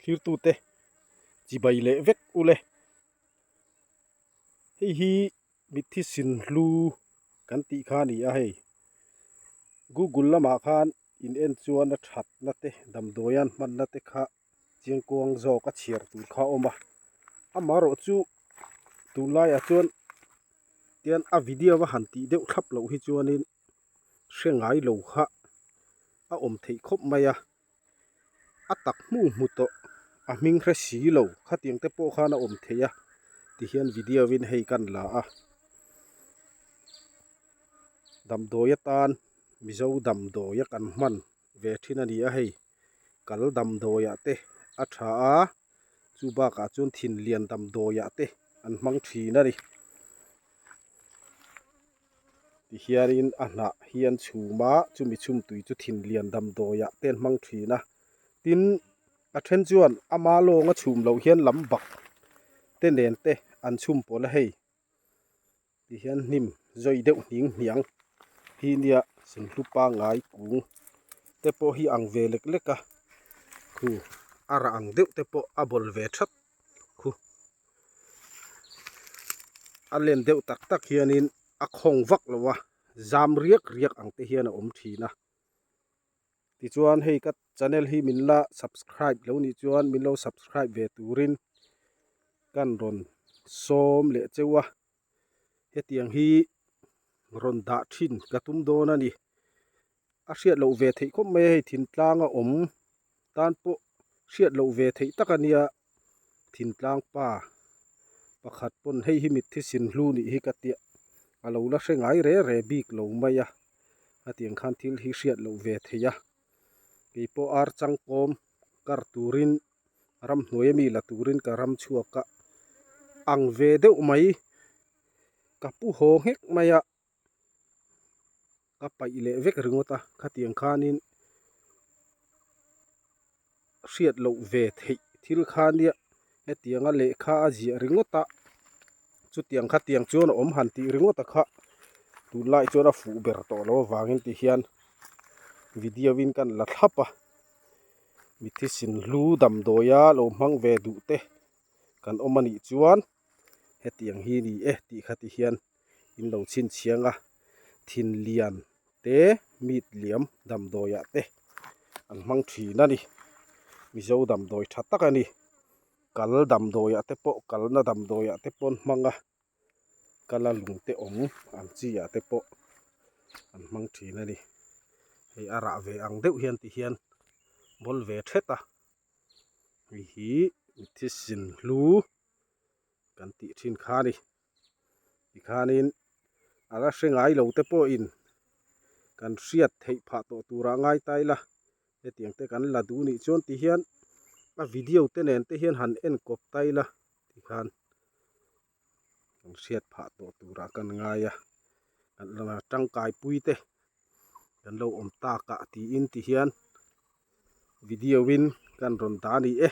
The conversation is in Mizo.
Thlirtute chibai leh vek ule. Hei hi mitthi sin hlu kan tih kha a ni a hei. Google lamah khan in en chuan a thatna te damdawian hmanna te kha chiangkuang zawk a chhiar tur kha a awm a. Amaherawh chu tunlaiah chuan tian a video a han tih deuh thlap loh hi chuanin hre ngai lo kha a awm theih khawp mai a. A tak hmuh hmu tawh a hming hre si lo khatiang te pawh khan a awm thei a tihian video in hei kan la a damdawi atan mizo damdawi a kan hman ve thin a ni a hei kal damdawi ah te a tha a chu bakah chuan thinlian damdawi ah te an hmang thin a ni. Tihianin a hnah hi an chhum a, chumi chhum tui chu thinlian damdawiah te an hmang thin a. Tin, a then chuan ama lawnga chhum loh hian lam bak te nen te an chhum pawlh a hei. Tihian hnim zawi deuh hning hniang hi nia sinhlu pangngai kung te pawh hi ang ve lek lek a, khu a rah ang deuh te pawh a bawl ve that khu. A len deuh tak tak hianin a khawng vak lo a, zam riak riak ang te hian a awm thin a. Tichuan hei ka channel hi min la subscribe lo nih chuan min lo subscribe ve turin kan rawn sawm leh cheu a. Hetiang hi rawn dah thin ka tum dawn a ni. A hriat loh ve theih khawp mai a hei thintlang a awm tan pawh hriat loh ve theih tak a nia thintlang pa pakhat pawn hei hi mitthi sin hlu nih hi ka tia a lo la hre ngai re re bik lo mai a hetiang khan thil hi hriat loh ve theih a keipawh ar changkawm kar turin ramhnuai ami la turin ka ram chhuak a ang ve deuh mai ka pu haw nghek mai a. Ka paih leh vek ringawt a, khatiang khanin hriat loh ve theih thil kha nia hetianga lehkha a ziah ringawt a, chutiang khatiang chuan a awm han tih ringawt a kha tunlai chuan a fuh ber tawh lo avangin tihian video in kan la thlap a, mitthi sin hlu damdawia lo hmang ve duh te kan awm a nih chuan hetiang hi ni e tih kha tihian. In lo chhinchhiang a, thinlian te meat liam damdawiah te an hmang thin a ni. Mizo damdawi tha tak a ni. Kal damdawiah te pawh kalna damdawiah te pawh an hmang a, kala lung te awm ang chi ah te pawh an hmang thin a ni. Hei a rah ve ang deuh hian ti hian bawl ve thet a, hei hi mithisin hlu kan tih thin kha a ni. Tikhanin a la hre ngai lo te pawhin kan hriat theih phah tawh turah ngai ta ila hetiang te kan la duh nih chuan tihian a video te nen te hian han en kawp ta ila tikhan kan hriat phah tawh turah kan ngai a kan la tangkai pui te kan lo awm tak ah tiin tihian video in kan rawn dah a ni e.